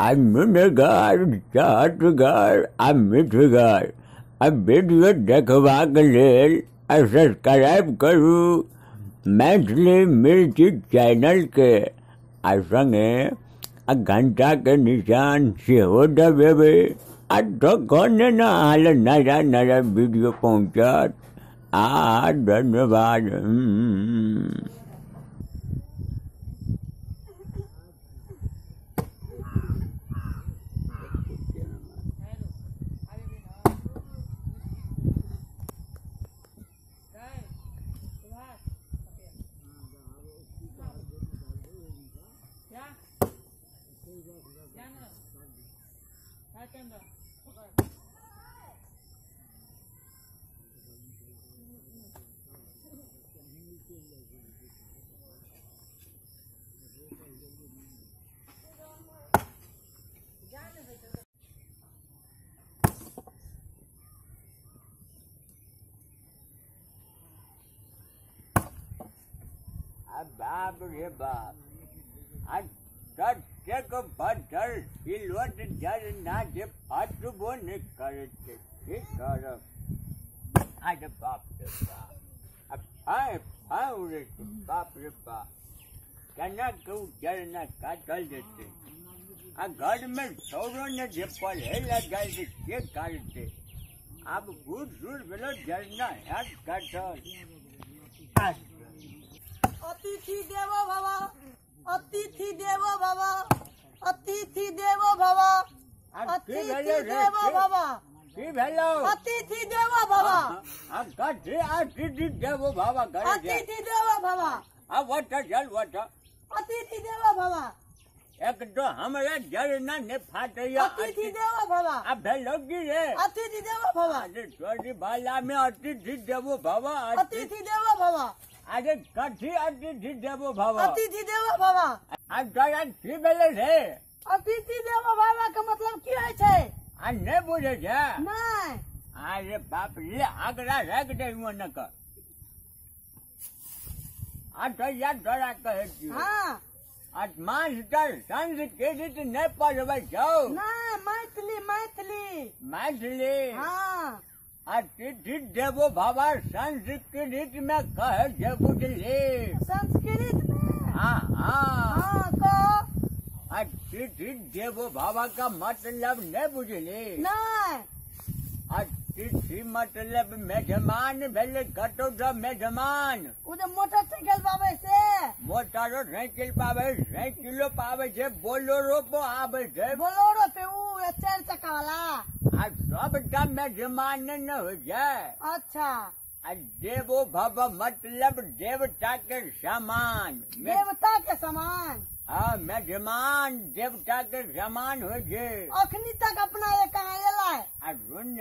आ नुनगर चहटगर आ मिठगर आ वीडियो देखबाक लेल आ सब्सक्राइब करू मैथिली मिर्ची चैनलके आ सङ्गे आ घण्टाके निशान सेहो दबेबै आ तखन ने अहाँ लग नया नया वीडियो पहुँचत। आ धन्यवाद। बाप रे बाप, आ ततेक पत्थर सिलवट झरना जे फटबो नहि करै छै, की करब। अरे बाप रे बाप, आ फाँय फाँय उड़ै छै। बाप रे बाप, केना के ओ झरना काटल जेतै। आ घरमे छौड़ो ने जे पढ़ै लए जाइ छै से करतै। आब बूढ़ सूढ़ भेलो झरना हैत काटल। अतिथि देवो भव, अतिथि देवो भव, अतिथि देवो भव, अतिथि देवो भव। की भेलो? अतिथि देवो भव। आ कथी अतिथि देवो भव? अतिथि देवो भव। आ वट चल वट। अतिथि देवो भव। एक तो हमरा झरना ने फाटैया। अतिथि देवो भव। आ भेलो की रे? अतिथि देवो भव। अरे तोरी बाला में अतिथि देवो भव। अतिथि देवो भव। अरे कथी अतिथि देवो भव? अतिथि देवो भव। आ तोरा की भेलै रे? अतिथि देवो भव के मतलब की होइ छै? आ नहि बुझै छै? नहि। अरे बाप रे, आगरा राखि दे न कर। आ तोरा तोरा कहै छियौ। हाँ। आ मास्टर संस्कृत नहि पढ़बै छौ? नहि, मैथिली मैथिली मैथिली। हाँ। अतिथि देवो भव संस्कृत में कहे छै, बुझली? संस्कृत में? हाँ हाँ। हाँ कह। अतिथि देवो भव का मतलब नहीं बुझली? नहीं। अतिथि मतलब मेजमान भेलै, कतौ सँ मेजमान। ओ जे मोटरसाइकिल पाबै से? मोटरो साइकिल पाबै, साइकिलो पाबै छै, बोलेरो पर आबै छै। बोलेरो पे उ चारि चक्का वाला? आ सबटा मेजमान ने होइ छै। अच्छा। आ देवो भव मतलब देवता के समान। देवता के समान? हाँ, मेजमान देवता के समान होइ छै। अखनी तक अपना ये कहाँ एलै? आ सुन,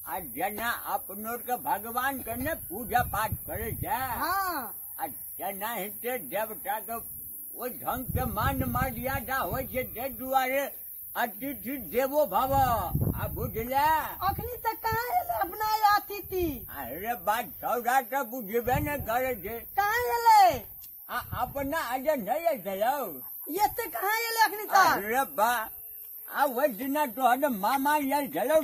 आ जेना अपनो के भगवान के ने पूजा पाठ करे छै। हाँ। आ तेना हेते देवता के ओहि ढंग के मान मर्यादा होइ छै, ताहि दुआरे अतिथि देवो भव। आ बुझले? अखनी तक कहाँ एलै अपना ये अतिथि? अरे बात छौड़ा तऽ बुझबे ने करे छै। कहाँ एलै? आ अपना अजे नहि एलै। एते कहाँ एलै अखनी तक? अरे बा, आ ओहि दिना तोहर मामा आयल छलौ।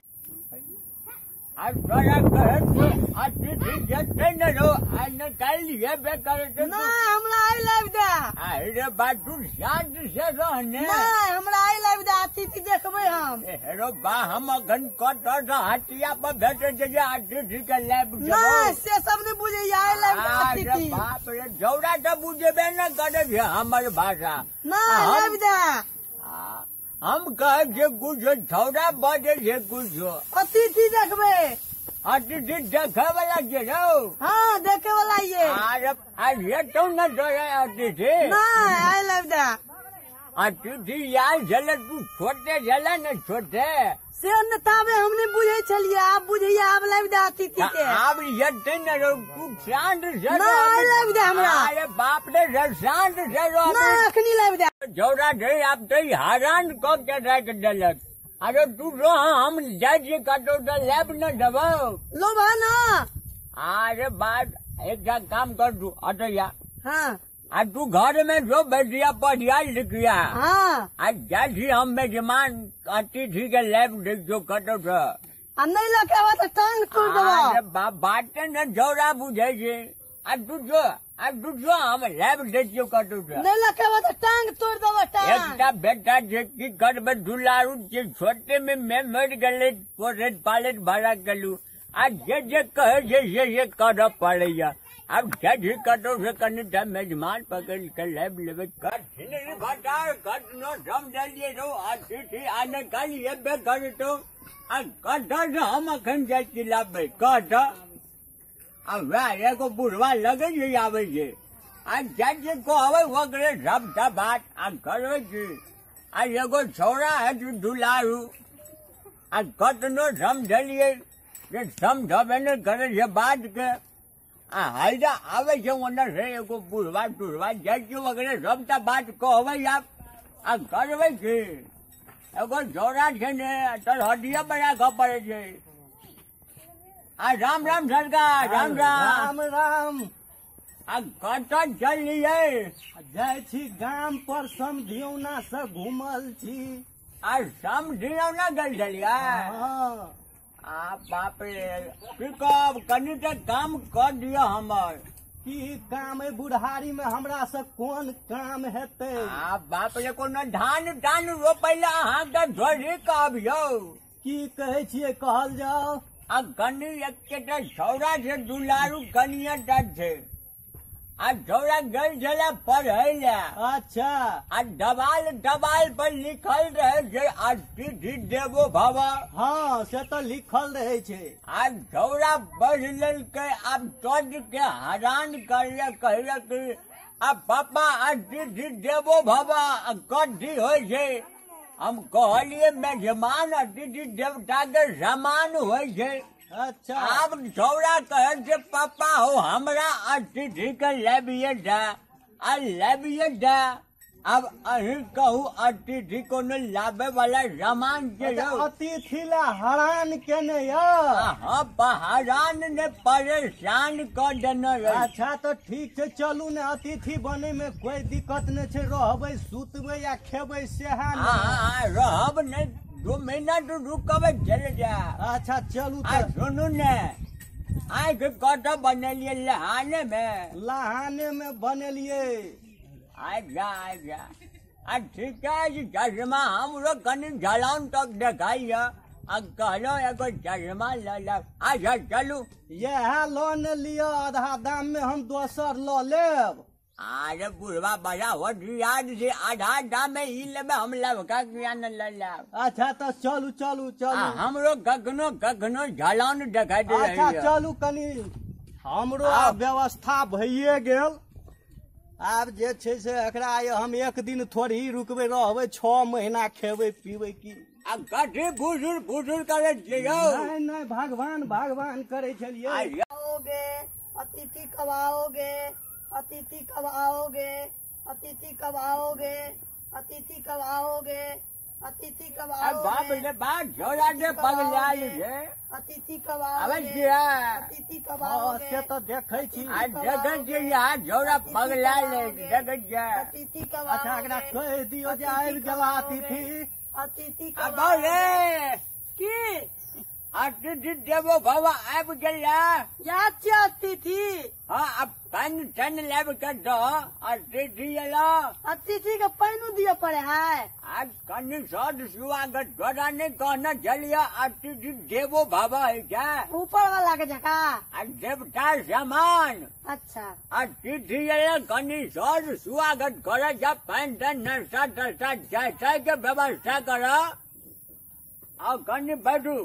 आ तोरा कहै छियौ अतिथि जेतै ने रौ, आ ने काल्हि हेबे करे छै। नहि, हमरा आइ लाबि दे। अरे बा, तू शांत से रह ने। नहि, हमरा आइ लाबि दे, अतिथि देखबै हम। हेरो बा, हम अखन कतऽ सँ हटिया पर भेटै छै जे अतिथि के लाबि देबौ? नहि, से सब नहि बुझैया, आइ लाबि दे अरे अतिथि। बाप रे, झौड़ा तऽ बुझेबे ने करे छै हमर भाषा। नहि, लाबि दे। हम कहै छियै कुछो, छौड़ा बजै छै कुछो। अतिथि देखबै। अतिथि देखे वाला छै रौ? हाँ, देखे वाला ये। अरे आ हेतौ ने तोरा अतिथि? नहि, आइ लाबि दे। अतिथि आयल छलै, तू छोटे छलै ने, छोटे। से ने ताबे हम नहि बुझै छलियै, आब बुझैया, आब लाबि दे अतिथि के। आब हेतै ने रौ, तू शांत से नहि, आइ लाबि दे हमरा। अरे बाप रे, शांत से रह। नहि, अखनी लाबि दे। झौड़ा छै, आब तऽ हरान कऽ के राखि देलक। अरे तू रह, हम जाइ छियै कतौ तऽ लाबि ने देबौ। लोभा ना। अरे बात, एकटा काम कर तू, अटैया। हाँ। आ तू घर में जो बैठिया पढ़िया लिखिया। हाँ। आ जाइ हम मेजमान अतिथि के लाइब देखियो कतौ से। आ नहीं लके आबऽ तऽ टांग तोड़ देबऽ। अरे बाप बाटे ने झौरा बुझै छै। आ तू जो आ तू जो हम लाइब देखियो कतौ से। नहीं लके आबऽ तऽ टांग तोड़ देबऽ टांग। एकटा बेटा छै की करबै दुलारू छै छोटे में मैं मरि गेलै पोसैत पालैत बड़ा केलू आ जे जे कहै छै से से करऽ पड़ैया। आब जाइ कतौ से कनिटा मेजमान पकड़ि के लाबि लेबै। कठिन भटार कतनो समझलियै रौ अतिथि आने काल्हि एबे करतौ आ कतऽ से हम अखन जाइ छी लाबबै कतऽ। आ वएह एगो बुढ़वा लगै छै आबै छै आ जाइ छी कहबै ओकरे सबटा बात आ करबै छी। आ एगो छौड़ा है दुलारू आ कतनो समझलियै जे समझबे नहि करै छै बात के। आ हैजा आबै छै ओन्ने से एगो बुढ़वा टुढ़वा जाइ छी ओकरे सबटा बात कहबै आब आ करबै छी। एगो छौड़ा छै ने तरहदिया पर राखऽ पड़ै छै। आ राम राम सरकार राम राम। राम राम। आ कतऽ चललियै? जाइ छी गाम पर समधियौना से घुमल छी। आ समधियौना गेल छलियै? हँ। आ बाप रे की कहब कनिटा काम कऽ दिअ हमर। की काम है बुढ़ारी में हमरा से कोन काम हेतै? आ बाप रे कोनो धान तान रोपै लए अहाँके थोड़ी कहब यौ। की कहै छियै कहल जाउ। आ कनि एकेटा छौड़ा छै दुलारू कनिएटा छै आ छौड़ा गेल छलै पढ़ै लए। अच्छा। आ दबाल दबाल पर लिखल रहै छै अतिथि देवो भव। हँ से तऽ लिखल रहै छै। आ छौड़ा पढ़ि लेलकै आब तोड़ के हरान करले कहलक आ पापा अतिथि देवो भव कथी होइ छै? हम कहलियै मेजमान अतिथि देवता के समान होइ छै। अच्छा। आब छौड़ा कहै छै पापा हो हमरा अतिथि के लाबिये दे आ लाबिये दे। आब अहीं कहू अतिथि कोनो लाबे वाला सामान छै यौ? अतिथि ला हरान केने यौ। हँ हरान ने परेशान कऽ देने रहै। अच्छा तऽ ठीक छै चलू ने अतिथि बनै में कोई दिक्कत नहि छै रहबै सुतबै आ खेबै सेहा ने। हँ रहब नहि 2 महीना तो रुकबै चलि जायब। अच्छा चलू। आ सुनू ने आँखि कतऽ बनेलियै लहाने मे? लहाने मे बनेलियै। अच्छा अच्छा आ ठीक है चश्मा हमरो कनि झलाउन तक देखाइए आ कहलहुँ एगो चश्मा लऽ लेब। अच्छा चलू। इएह लऽ ने लिअ आधा दाम मे हम दोसर लऽ लेब। अरे बुढ़वा बड़ा होशियार छै आधा दाम मे ई लेबै हम लबका किया ने लऽ लेब। अच्छा तऽ चलू चलू चलू। हमरो कखनो कखनो झलाउन देखाइत रहैए। अच्छा चलू कनि हमरो आब व्यवस्था भइए गेल। आब जे छै से एकरा हम एक दिन थोड़ी रुकबै रहबै 6 महीना खेबै पीबै की। आ कथी फुसुर फुसुर करै छियै यौ? नहि नहि भगवान भगवान करै छलियै। आओगे अतिथि कब आओगे अतिथि कब आओगे अतिथि कब आओगे अतिथि कब आओगे अतिथि कब आओगे। बाप रे बाप झोरा जे पगलायल छै। अतिथि कब आओगे अतिथि कब आओगे। से तऽ देखै छी। आ देखै छियै यहाँ झोरा पगलायल देखै छियै। अतिथि कब आओगे। अच्छा एकरा कहि दियौ जे आबि गेला अतिथि। अतिथि कब आओगे। की अतिथि देवो भव आबि गेला। याद छियै अतिथि? हँ आब पानि तानि लाबि कऽ दऽ अतिथि एला। अतिथि के पानिओ दिअ पड़े है? आ कनि सद सुआगत तोरा नहि कहने छलियै अतिथि देवो भव होइ छै ऊपर वाला के जकाँ आ देवता समान। अच्छा। अतिथि एला कनि सद सुआगत करऽ जा पानि तानि नाश्ता तास्ता चाय ताय के व्यवस्था करऽ। आ कनि बैठू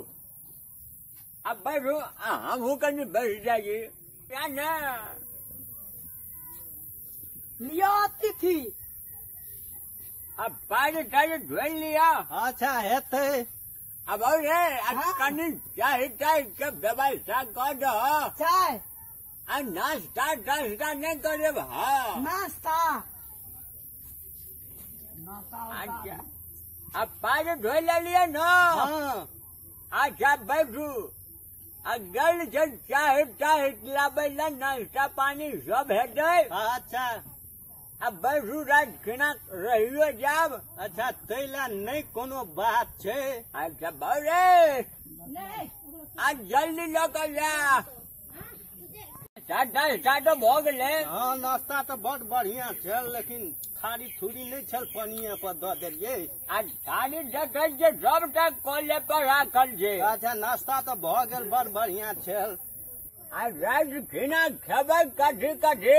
आ बैठू आ हमहूँ कनि बैठ जाइ क्या ने। लिअ अतिथि। आ पानि तानि धोइ लिअ। अच्छा हेतै। अब रे कनि चाय ताय के व्यवस्था कऽ दह। चाय आ नाश्ता तास्ता नहि करेब? हँ नाश्ता। अच्छा आ पानि धोइ लेलियै ने? अच्छा बैठू। आ गेल छै चाय ताय लाबै लए नाश्ता पानी सब हेतै। अच्छा। आ बैसू राति खिना रहियो जाब। अच्छा तै लए नहि कोनो बात छै। अच्छा बौरे आ जल्दी लऽ कऽ जा। नाश्ता भऽ गेलै। हँ नाश्ता तऽ बड बढ़िया छल, लेकिन थारी थूरी नहि छल, पनिये पर दऽ देलियै। आ थारी देखै छियै सबटा कले पर राखल छै। अच्छा नाश्ता तऽ भऽ गेल, बड बढ़िया छल। आ राति खिना खेबै कथी कथी?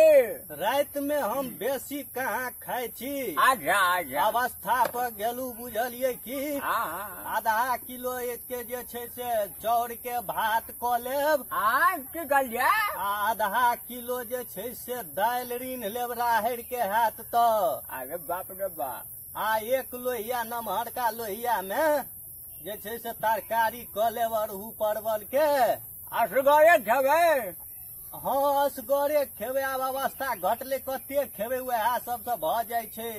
राति में हम बेसी कहाँ खाइ छी। अच्छा अच्छा अवस्था पर गेलू बुझलियै की, आधा किलो के जे छै से चाउर के भात कऽ लेब। आ की कहलियै? आधा किलो जे छै से दालि ऋण लेब राहरि के हैत तऽ। अरे बाप रे बाप। आ एक लोहिया नमहरका लोहिया में जे छै से तरकारी कऽ लेब अरहू परवल के। असगरे खेबै? हँ असगरे खेबै, आब अवस्था घटलै कते खेबै, वएह सबसँ भऽ जाइ छै।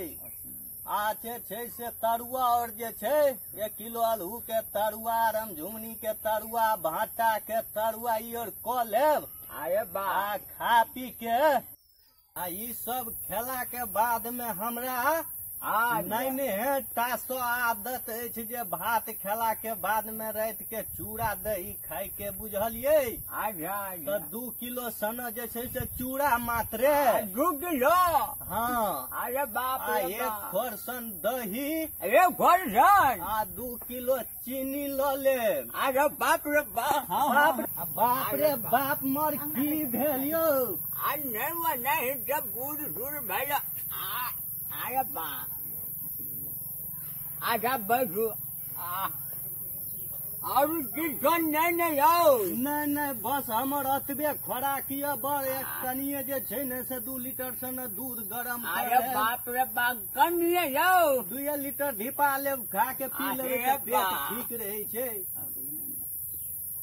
आ जे छै से तरुआ और जे छै 1 किलो अल्हू के तरुआ, रमझुमनी के तरुआ, भाटा के तरुआ ई और कऽ लेब। अरे बाप। आ खा पी के आ ई सब खेला के बाद में हमरा नहि टा सो आदत अछि जे भात खेला के बाद में राति के चूड़ा दही खाय के, बुझलियै? तऽ 2 किलो सना जे छै से चूड़ा मात्रे। 2 किलो? हँ। अरे बाप रे। 1 खोरसन दही, 1 खोरसन आ 2 किलो चीनी लऽ लेब। अरे बाप रे बाप। बाप रे बाप, मर की भेल यौ? आ नहि नहि जब बूढ़ सूढ़ भेल। अरे बाप। अच्छा बैठू। और किछो नहि ने यौ? नहि नहि बस हमर एतबे खोराक यऽ, बड़ एक कनिये जे छै ने से 2 लीटर से ने दूध गरम। अरे बाप रे बाप, कनिये यौ? 2 लीटर धिपा लेब, खा के पी लेबै तऽ पेट ठीक रहै छै।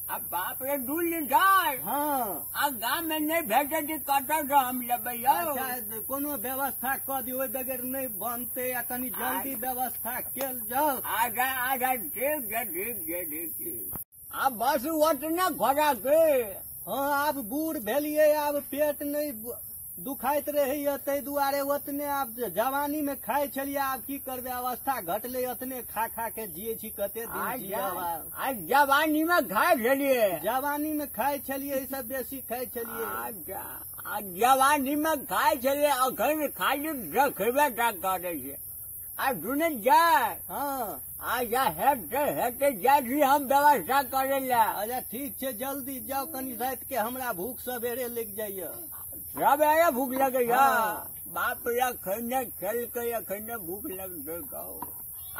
आ बाप रे 2 लीटर? हँ। आ गाम में नहि भेटै छै, कतऽ से हम लेबै यौ? अच्छा कोनो व्यवस्था कऽ दियौ, ओहि बगैर नहि बनतै, आ कनि जल्दी व्यवस्था केल जाउ। अच्छा अच्छा ठीक छै ठीक छै ठीक छै। आ बस ओतने खोराक? हँ आब बूढ़ भेलियै, आब पेट नहि दुखाइत रहैया, ताहि दुआरे ओतने। आब जवानी में खाइ छलियै, आब की करबै, अवस्था घटलै, ओतने खा खा के जियै छी कते दिन जियब। आ जवानी में खाइ छलियै? जवानी में खाइ छलियै, ई सब बेसी खाइ छलियै। अच्छा आ जवानी में खाइ छलियै, अखन खाली रखबे टा करै छै। आ सुनै छियै? हँ। अच्छा हेतै हेतै, जाइ छी हम व्यवस्था करै लए। अच्छा ठीक छै, जल्दी जाउ, कनि राति के हमरा भूख सबेरे लागि जाइया। सबेरे भूख लगैया? बाप रे, अखने खेलकै अखने भूख लगतै कहू।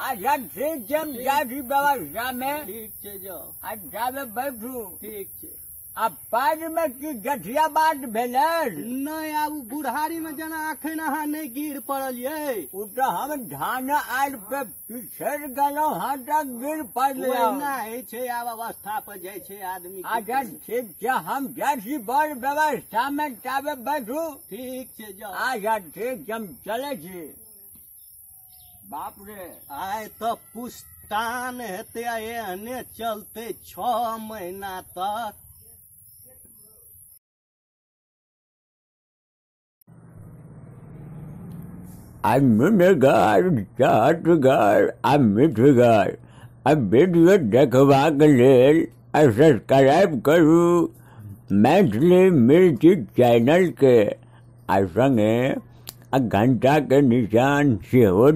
अच्छा ठीक छै, हम जाइ छी व्यवस्था में। ठीक छै जाउ। अच्छा बैठू। ठीक छै। आ पैर में की गठिया बात भेलै? नहि, आब बुढ़ारी में जेना अखन अहाँ नहि गिर पड़लियै। ओ तऽ हम धान आर पे पिछड़ गेलहुँ हँ तऽ गिर पड़लियै। ओहिना होइ छै, आब अवस्था पर जाइ छै आदमी। अच्छा ठीक छै, हम जाइ छी बड़ व्यवस्था में, ताबे बैठू। ठीक छै जाउ। अच्छा ठीक छै, हम चलै छी। बाप रे, आइ तऽ पुस्तान हेतै, एहने चलतै 6 महीना तक। आ नुनगर चहटगर आ मिठगर आ वीडियो देखबाक लेल सब्सक्राइब करू मैथिली मिर्ची चैनलके आ सङ्गे आ घंटाके निशान सेहो।